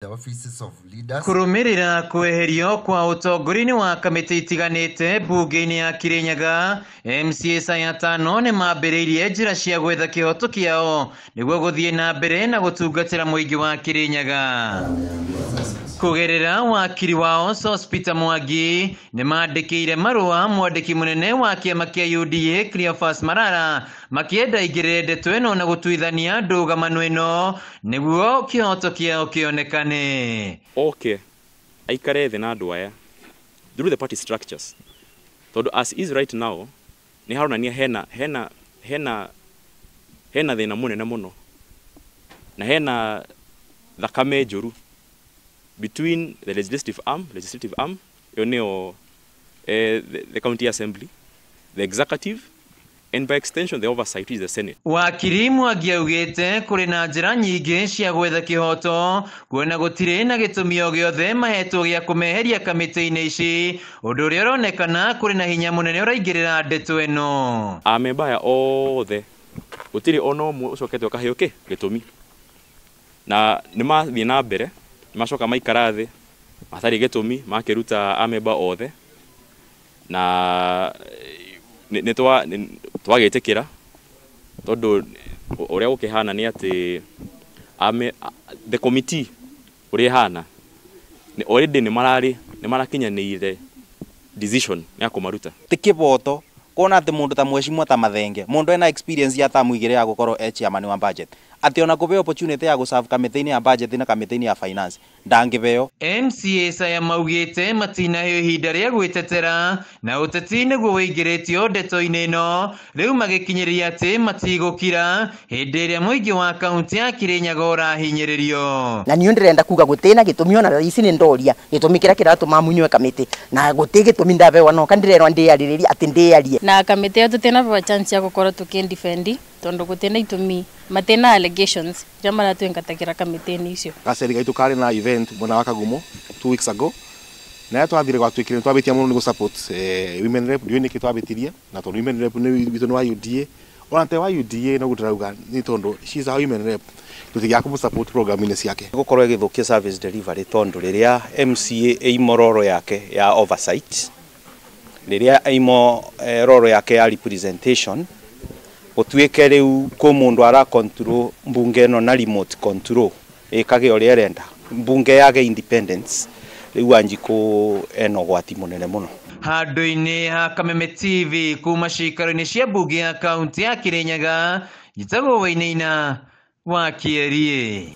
The offices of leaders. Kũrũmĩrĩra kweherio kwa ũtongoria-inĩ wa kamĩtĩ itiganĩte mbunge-inĩ ya Kirinyaga, MCAs aya atano nĩ mambĩrĩirie njĩra cia gwetha kĩhoto kĩao nĩguo gũthiĩ na mbere na gũtungatĩra mũingĩ wa Kirinyaga. Kũgerera wakiri wao Sospeter Mwangi nĩ mandĩkĩire marũa mwandĩki mũnene wa kĩama kĩa UDA Cleophas Malala makĩenda aingĩrĩre ndeto ĩno na gũtuithania ndũgamano ĩno nĩguo kĩhoto kĩao kĩonekane. Oke aikare thĩ na andũ aya through the party structures, tondũ as is right now nĩ haronania hena thĩna mũnene mũno na hena thakame njũru between the legislative arm ĩyo nĩyo the county assembly, the executive and by extension the oversight, which is the Senate. Wakiri Mwangi augĩte kũrĩ na njĩra nyingĩ cia gwetha kĩhoto kuona gũtirĩ na gĩtũmi o gĩothe mahetwo gĩa kũmeheria kamĩtĩ-inĩ ici, ũndũ ũrĩa ũronekana kũrĩ na hinya mũnene ũraingĩrĩra ndeto ĩno. Amemba aya othe gũtirĩ ona ũmwe ũcokete ũkaheo kĩ gĩtũmi, na nĩ mathiĩ na mbere, nĩ macoka maikara thĩ matarĩ gĩtũmi, makĩruta amemba othe na nĩ twagĩtĩkĩra, tondũ ũrĩa gũkĩhana nĩ atĩ the committee ũrĩa ĩhana nĩ already nĩ mararĩ nĩ marakinyanĩire decision ya kũmaruta. Ti kiboto kuona ati mundu ta mheshimiwa ta Mathenge, mundu ena experience ya tamu igiri ya gukorwo e chairman wa budget, ati ona kubeo opportunity ya guserve kamĩtĩ-inĩ ya budget na kamĩtĩ-inĩ ya finance ndangĩbeo. MCAs aya maugĩte matinaheo ihinda rĩa gwĩtetera na ũteti nĩguo wĩingĩrĩtio ndeto-inĩ ĩno, rĩu magĩkinyĩria atĩ matigũkira hĩndĩ ĩrĩa mũingĩ wa kaunti ya Kirinyaga ũrahinyĩrĩrio. Na niĩ ndĩrenda kuga gũtĩ na gĩtũmi, ona thaa ici nĩ ndoria gĩtũmi kĩrĩa kĩratũma munywe kamĩtĩ na gũtĩ gĩtũmi ndabewa, no kandirerwa ndĩyarĩrĩrie atĩ ndĩyarie. Na kamĩtĩ ĩyo tũtinabewa chance ya gũkorwo tũkĩndefend tondu gũtĩ itũmi, matina allegations iria maratwingatagĩra kamĩtĩ-inĩ icio. Gaceri gaitu karĩ na event mwena wa Kagumo 2 weeks ago, na twathire gwatuĩkire twabĩtia mũno nĩ gũ support women rep. Ndiũĩ nĩkĩ twabĩtirie, na tondũ women rep nĩ witũ nĩ wa UDA, ona te wa UDA no ndĩrauga nĩ tondũ she is a women rep, tũtigĩa kũmũ support program-inĩ ciake. Gũkorwo ĩgĩthũkia service delivery, tondũ rĩrĩa MCA ĩimo role yake ya oversight, rĩrĩa ĩimo role yake ya representation, gũtuĩke rĩu kũ mũndũ ara control mbunge ĩno na remote control, ĩkage ũrĩa ĩrenda, mbunge yage independence, rĩu Wanjikũ ena ũgwati mũnene mũno. Handũ-inĩ ha Kameme TV kuma cikaro-inĩ cia mbunge ya kaunti ya Kirinyaga, njĩtagwo Wainaina wa Kĩerie.